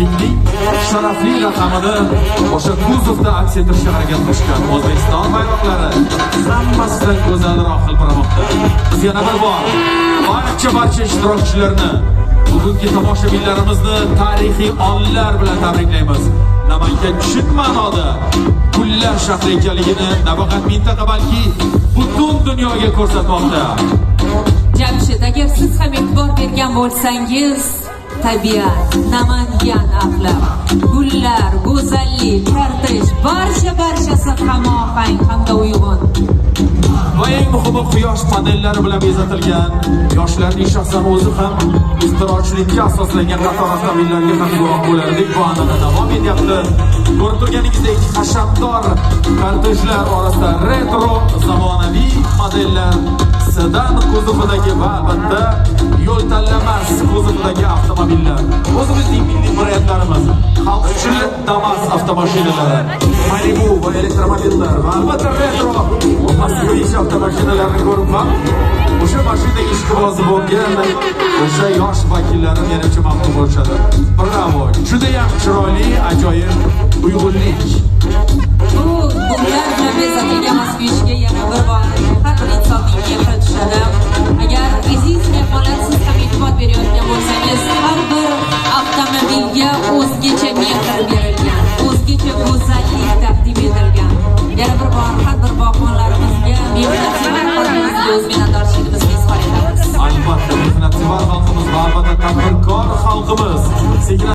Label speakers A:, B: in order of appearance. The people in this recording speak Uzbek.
A: Toshkentning sharafli raqamini o'sha kuzovda aks ettirishga harakat qilishgan. O'zbekiston bayroqlari hammasidan go'zalroq hilpiramoqda. Biz yana bir bor barcha ishtirokchilarni, bugungi tomoshabinlarimizni tarixiy onlar bilan tabriklaymiz. Namangan chin ma'noda gullar shahri ekanligini nafaqat mintaqa, balki butun dunyoga ko'rsatmoqda.
B: Jamshid, agar siz ham e'tibor bergan bo'lsangiz, tabiat, Namangan axlab, gullar, go'zallik, kortej, barcha barchasi hamohang hamda uyg'un.
A: Va eng muhimi, quyosh panellari bilan bezatilgan, yoshlarning shaxsan o'zi ham ixtirochilikka asoslangan qator avtomobillarga ham guvoh bo'lardik. Bu an'ana davom etyapti. Ko'rib turganingizdek, hashamdor kortejlar orasida retro, zamonaviy modellar, sedan kuzovidagi va albatta yo'l tanlamas kuzovidagi avtomobillar, o'zimizning milliy brendlarimiz, xalqchil Damas avtomashinalari, Malibu va elektromobillar va albatta retro Moskvich avtomashinalarini ko'rib ham o'sha mashina ishqibozi bo'lgan o'sha yosh vakillari, menimcha, maftun bo'lishadi. Bravo! Judayam chiroyli, ajoyib uyg'unlik.
B: Bu gullar bilan bezatilgan Moskvichga yana bir bor har bir insonning mehri tushadi. Agar, aziz mehmonlar, siz ham e'tibor berayotgan bo'lsangiz, har bir avtomobilga o'zgacha mehr berilgan, o'zgacha go'zallik taqdim etilgan. Yana bir bor har bir bog'bonlarimizga, mehnatsevar xalqimizga o'z minnatdorchiligimizni izhor etamiz.
A: Albatta, mehnatsevar xalqimiz va albatta tadbirkor xalqimiz sekin